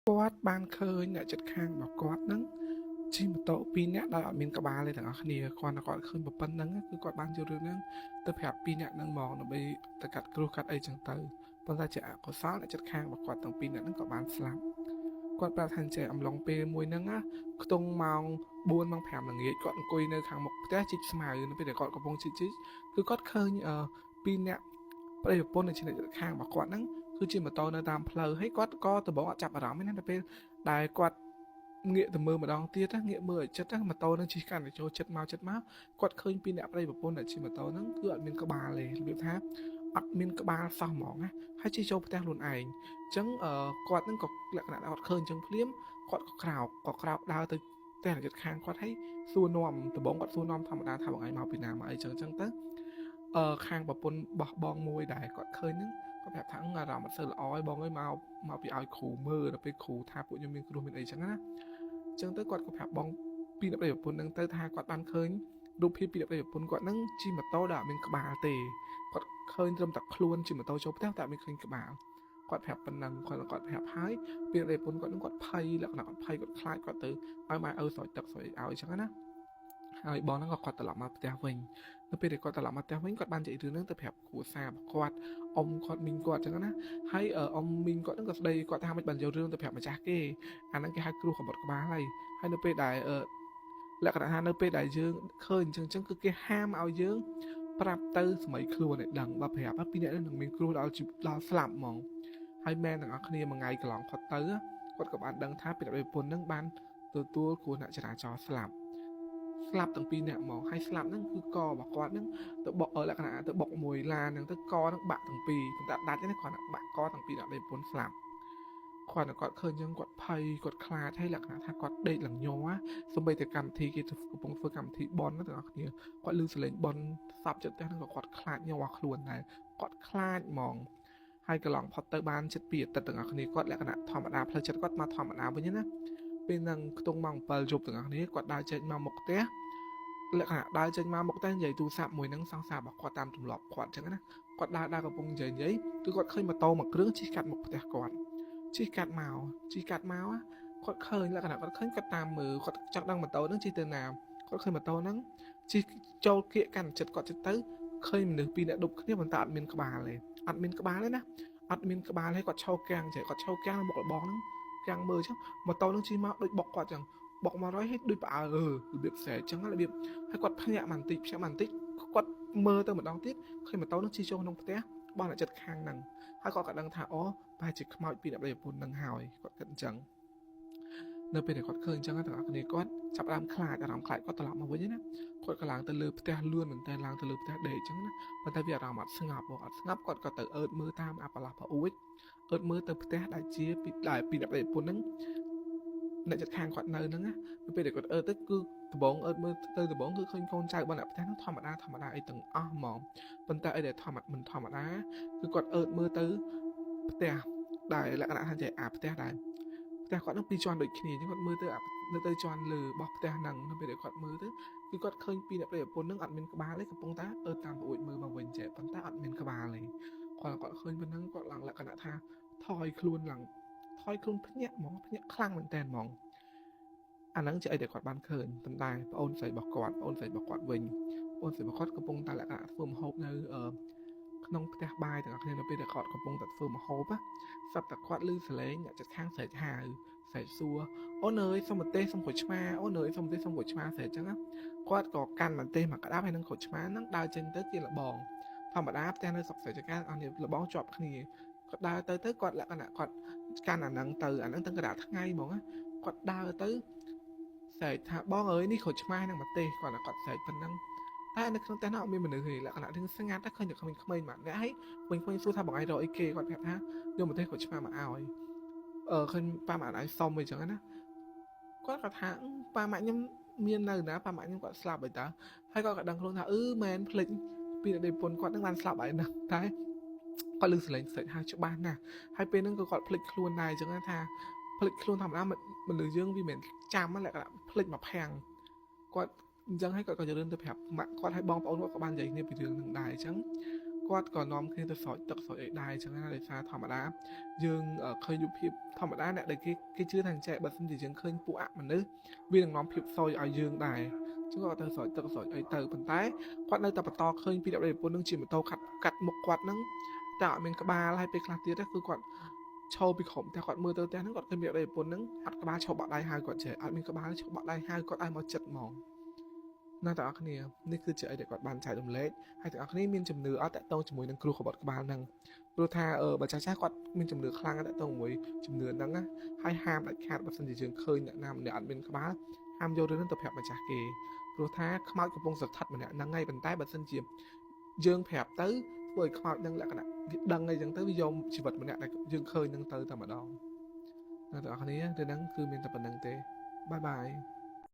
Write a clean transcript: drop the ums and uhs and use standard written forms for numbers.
គាត់បានឃើញអ្នកជិតខាងរបស់គាត់ហ្នឹងជិះម៉ូតូពីរនាក់ដោយអត់មានក្បាលទេទាំងអស់គ្នាគាត់តែគាត់ឃើញប៉ុណ្្នឹងគឺគាត់បានយករឿងហ្នឹងទៅប្រាប់ពីរនាក់ហ្នឹងហ្មងដើម្បីទៅកាត់គ្រោះកាត់អីចឹងទៅប៉ុន្តែជាអកុសលអ្នកជិតខាងរបស់គាត់ទាំងពីរនាក់ហ្នឹងក៏បានស្លាប់គាត់ប្រាប់ថាចេះអំឡុងពេលមួយហ្នឹងណាខ្ទង់ម៉ោង4ម៉ោង5ល្ងាចគាត់អង្គុយនៅខាងមុខផ្ទះជីកស្មៅនៅពេលដែលគាត់កំពុងជីកជីកគឺគាត់ឃើញអឺពីរនាក់ប្តីប្រពន្ធនៅជាអ្នកជិតខាងរបស់គាត់ហ្នឹងគឺជាម៉ូតូនៅតាមផ្លូវហើយគាត់ក៏ដំបូងអត់ចាប់អារម្មណ៍ទេណាដល់ពេលដែលគាត់ងាកទៅមើលម្ដងទៀតណាងាកមើលឲ្យចិត្តណាម៉ូតូហ្នឹងជិះកាន់តែចូលចិត្តមកចិត្តមកគាត់ឃើញពីអ្នកប្តីប្រពន្ធដែលជិះម៉ូតូហ្នឹងគឺអត់មានក្បាលទេរបៀបថាអត់មានក្បាលសោះហ្មងណាហើយជិះចូលផ្ទះខ្លួនឯងអញ្ចឹងគាត់ហ្នឹងក៏លក្ខណៈគាត់ឃើញអញ្ចឹងភ្លាមគាត់ក៏ក្រោកក៏ក្រោកដើរទៅផ្ទះអ្នកជិតខាងគាត់ហើយសួរនាំដំបងគាត់សួរនាំធម្មតាថាបងឯងមកពីណាមកអីចឹងអញ្ចឹងទៅអឺខាងប្រពន្ធបោះបងមួយដែលគាត់ឃើញហ្នឹងគាត់ប្រាប់ថាអារម្មណ៍អត់សូវល្អឯងបងអើយមកមកពីឲ្យគ្រូមើលដល់ពេលគ្រូថាពួកខ្ញុំមានគ្រោះមានអីចឹងណាអញ្ចឹងទៅគាត់ក៏ប្រាប់បងពីអ្នកប្តីប្រពន្ធហ្នឹងទៅថាគាត់បានឃើញរូបភាពពីអ្នកប្តីប្រពន្ធគាត់ហ្នឹងជិះម៉ូតូដែលអត់មានក្បាលទេគាត់ឃើញត្រឹមតែខ្លួនជិះម៉ូតូចូលផ្ទះតែអត់មានឃើញក្បាលគាត់ប្រាប់ប៉ុណ្ណឹងគាត់គាត់ប្រាប់ហើយពីប្តីប្រពន្ធគាត់ហ្នឹងគាត់ភ័យលក្ខណៈគាត់ភ័យគាត់ខ្លាចគាត់ទៅឲ្យម៉ែឪស្រោចទឹកស្រោចអីឲ្យចឹងណាហើយបងហ្នឹងក៏គាត់ត្រឡប់មកផ្ទះវិញនៅពេលដែលគាត់ត្រឡប់មកផ្ទះវិញគាត់បាននិយាយរឿងហ្នឹងទៅប្រាប់គ្រួសាររបស់គាត់អ៊ំគាត់មីងគាត់ចឹងណាហើយអ៊ំមីងគាត់ហ្នឹងក៏ស្ដីគាត់ថាមិនបានយករឿងទៅប្រាប់ម្ចាស់គេអាហ្នឹងគេហៅគ្រោះកំបត់ក្បាលហើយហើយនៅពេលដែលលក្ខណៈថានៅពេលដែលយើងឃើញអញ្ចឹងអញ្ចឹងគឺគេហាមឲ្យយើងប្រាប់ទៅសម័យខ្លួនឲ្យដឹងបើប្រាប់ពីអ្នកនឹងមានគ្រោះដល់ដល់ស្លាប់ហ្មងហើយមែនទាំងអស់គ្នាមួយថ្ងៃកន្លងផុតទៅគាត់ក៏បានដឹងថាពីអ្នកប្រពន្ធនឹងបានទទួលគ្រោះថ្នាក់ចរាចរណ៍ស្លាប់ស្លាប់ទាំងពីរនាក់ហ្មងហើយស្លាប់ហ្នឹងគឺករបស់គាត់ហ្នឹងទៅបុកលក្ខណៈទៅបុកមួយឡានហ្នឹងទៅកហ្នឹងបាក់ទាំងពីរប៉ុន្តែដាច់ទេគាត់បាក់កទាំងពីរអ្នកប្រពន្ធស្លាប់គាត់គាត់ឃើញចឹងគាត់ភ័យគាត់ខ្លាចហើយលក្ខណៈថាគាត់ដេកឡើងញ័រសូម្បីតែកម្មវិធីគេកំពុងធ្វើកម្មវិធីបន់ទាំងអស់គ្នាគាត់ឮសលេងបន់សពចិត្តផ្ទះហ្នឹងក៏គាត់ខ្លាចញ័រខ្លួនដែរគាត់ខ្លាចហ្មងហើយកន្លងផុតទៅបានចិត្តពីអាទិត្យទាំងអស់គ្នាគាត់លក្ខណៈធម្មតាផ្លូវចិត្តគាត់មកធម្មតាវិញណាពេលហ្នឹងខ្ទង់ម៉ោង7យប់ទាំងអស់គ្នាគាត់ដើរចេញមកមុខផ្ទះលក្ខណៈដើរចេញមកមុខផ្ទះនិយាយទូរស័ព្ទមួយហ្នឹងសង្សាររបស់គាត់តាមទម្លាប់គាត់អញ្ចឹងណាគាត់ដើរដើរកំពុងនិយាយនិយាយគឺគាត់ឃើញម៉ូតូមួយគ្រឿងជិះកាត់មុខផ្ទះគាត់ជិះកាត់មកជិះកាត់មកគាត់ឃើញលក្ខណៈគាត់ឃើញគាត់តាមមើលគាត់ចង់ដឹងម៉ូតូហ្នឹងជិះទៅណាគាត់ឃើញម៉ូតូហ្នឹងជិះចូលគៀកកាន់ចិត្តគាត់ចិត្តទៅឃើញមនុស្សពីរនាក់ដប់គ្នាប៉ុន្តែអត់មានក្បាលទេអត់មានក្បាលទេណាអត់មានក្បាលហើយគាត់ឈរកាំងចេះគាត់ឈរកាំងមុខលបងហ្នឹងកាំងមើលអញ្ចឹងម៉ូតូហ្នឹងជិះមកដូចបុកគាត់អញ្ចឹងបុកមករយហើយដូចផ្អើលរបៀបស្រែកអញ្ចឹងរបៀបហើយគាត់ភ្ញាក់បន្តិចភ្ញាក់បន្តិចគាត់មើលទៅម្ដងទៀតឃើញម៉ូតូហ្នឹងជិះចូលក្នុងផ្ទះរបស់អ្នកចិត្តខាងហ្នឹងហើយគាត់ក៏ដឹងថាអូប្រហែលជាខ្មោចពីអ្នកប្តីប្រពន្ធហ្នឹងហើយគាត់គិតអញ្ចឹងនៅពេលដែលគាត់ឃើញអញ្ចឹងទាំងអស់គ្នាគាត់ចាប់ផ្ដើមខ្លាចអារម្មណ៍ខ្លាចគាត់ត្រឡប់មកវិញណាគាត់ក៏ឡើងទៅលើផ្ទះលឿនមែនតើឡើងទៅលើផ្ទះដេកអញ្ចឹងណាប៉ុន្តែវាអារម្មណ៍អត់ស្ងប់អត់ស្ងប់គាត់ក៏ទៅអើតមើលតាមអាប្រឡាស់ប្អួចអើតមើលទៅផ្ទះដែលជាពីដែលពីអ្នកប្តីប្រពន្ធហ្នឹងអ្នកចិត្តខាងគាត់នៅហ្នឹងណាពេលដែលគាត់អើតទៅគឺដំបងអើតមើលទៅដំបងគឺឃើញកូនចៅរបស់អ្នកផ្ទះហ្នឹងធម្មតាធម្មតាអីទាំងអស់ហ្មងប៉ុន្តែអីដែលធម្មមិនធម្មតាគឺគាត់អើតមើលទៅផ្ទះដែលលក្ខណៈថាចេះអាផ្ទះដែលផ្ទះគាត់នឹងពីរជាន់ដូចគ្នាអញ្ចឹងគាត់មើលទៅនៅទៅជាន់លើរបស់ផ្ទះហ្នឹងនៅពេលដែលគាត់មើលទៅគឺគាត់ឃើញពីអ្នកប្តីប្រពន្ធហ្នឹងអត់មានក្បាលទេកំពុងតែអើតាមប្អួចមើលមកវិញចេះប៉ុន្តែអត់មានក្បាលទេគាត់គាត់ឃើញប៉ុណ្ណឹងគាត់ឡើងលក្ខណៈថាថយខ្លួនឡើងថយខ្លួនភ្ញាក់ហ្មងភ្ញាក់ខ្លាំងមែនតើហ្មងអាហ្នឹងជាអីដែលគាត់បានឃើញប៉ុន្តែប្អូនស្រីរបស់គាត់ប្អូនស្រីរបស់គាត់វិញប្អូនស្រីរបស់គាត់កំពុងតែលក្ខណៈធ្វើម្ហូបនៅក្នុងផ្ទះបាយទាំងអស់គ្នានៅពេលដែលគាត់កំពុងតែធ្វើម្ហូបស្រាប់តែគាត់ឮសលេងអ្នកចិត្តខាងស្រែកហៅស្រែកសួរអូនអើយសុំម្ទេសសុំក្រូចឆ្មាអូនអើយសុំម្ទេសសុំក្រូចឆ្មាស្រែកចឹងណាគាត់ក៏កាន់ម្ទេសមកក្តាប់ហើយនឹងក្រូចឆ្មាហ្នឹងដើរចេញទៅជាលបងធម្មតាផ្ទះនៅស្រុកស្រែចការអស់នេះលបងជាប់គ្នាគាត់ដើរទៅទៅគាត់លក្ខណៈគាត់កាន់អាហ្នឹងទៅអាហ្នឹងទាំងកណ្ដាលថ្ងៃហ្មងគាត់ដើរទៅស្រែកថាបងអើយនេះក្រូចឆ្មានឹងម្ទេសគាត់គាត់ស្រែកប៉ុណ្ណឹងតែនៅក្នុងផ្ទះនោះអត់មានមនុស្សទេលក្ខណៈរឿងស្ងាត់តែឃើញតែក្មេងៗម្នាក់ហើយក្មេងៗសួរថាបងឯងរកអីគេគាត់ប្រាប់ថាយកម្ទេសក្រូចឆ្មាមកឲ្យអឺឃើញប៉ាម៉ាក់ឯងសុំអីចឹងណាគាត់ក៏ថាប៉ាម៉ាក់ខ្ញុំមាននៅណាប៉ាម៉ាក់ខ្ញុំគាត់ស្លាប់ហើយតើហើយគាត់ក៏ដឹងខ្លួនថាអឺមែនភ្លេចពីប្តីប្រពន្ធគាត់នឹងបានស្លាប់ហើយណាតែគាត់ឮសលេងស្រែកហៅច្បាស់ណាស់ហើយពេលហ្នឹងក៏គាត់ភ្លេចខ្លួនដែរអញ្ចឹងថាភ្លេចខ្លួនធម្មតាមនុស្សយើងវាមិនចាំលក្ខណៈភ្លេចមកភាំងគាត់អញ្ចឹងហើយគាត់ក៏ជឿនទៅប្រាប់ម៉ាក់គាត់ឲ្យបងប្អូនគាត់ក៏បាននិយាយគ្នាពីរឿងហ្នឹងដែរអញ្ចឹង គាត់ក៏នាំគ្នាទៅស្រោចទឹកស្រោចអីដែរអញ្ចឹងណាដោយសារធម្មតាយើងឃើញរូបភាពធម្មតាអ្នកដែលគេគេជឿថាអញ្ចេះបើសិនជាយើងឃើញពួកអមនុស្សវានឹងនាំភាពសយឲ្យយើងដែរចឹងគាត់ទៅស្រោចទឹកស្រោចអីទៅប៉ុន្តែគាត់នៅតែបន្តឃើញពីអ្នកប្រពន្ធនឹងជាម៉ូតូកាត់កាត់មុខគាត់ហ្នឹងតែអត់មានក្បាលហើយពេលខ្លះទៀតគឺគាត់ឈរពីក្រុមតែគាត់មើលទៅផ្ទះហ្នឹងគាត់ឃើញមានប្តីប្រពន្ធហ្នឹងអត់ក្បាលឈរបក់ដៃហៅគាត់ចេះអត់មានក្បាលឈរបក់ដៃហៅគាត់ឲ្យមកចិត្តហ្មងណាទាំងអស់គ្នានេះគឺជាអីដែលគាត់បានចែករំលែកហើយទាំងអស់គ្នាមានជំនឿអត់តាក់ទងជាមួយនឹងគ្រោះក្បត់ក្បាលហ្នឹងព្រោះថាអឺបើចាស់ចាស់គាត់មានជំនឿខ្លាំងតាក់ទងជាមួយជំនឿហ្នឹងណាហើយហាមដាច់ខាតបើសិនជាយើងឃើញអ្នកណាម្នាក់អត់មានក្បាលហាមយករឿងហ្នឹងទៅប្រាប់ម្ចាស់គេព្រោះថាខ្មោចកំពុងស្ថិតម្នាក់ហ្នឹងហើយប៉ុន្តែបើសិនជាយើងប្រាប់ទៅធ្វើឲ្យខ្មោចនឹងលក្ខណៈវាដឹងអីចឹងទៅវាយកជីវិតម្នាក់ដែលយើងឃើញហ្នឹងទៅតែម្ដងអ្នកទាំងអស់គ្នារឿងហ្នឹងគឺមានតែប៉ុណ្្នឹងទេbye bye.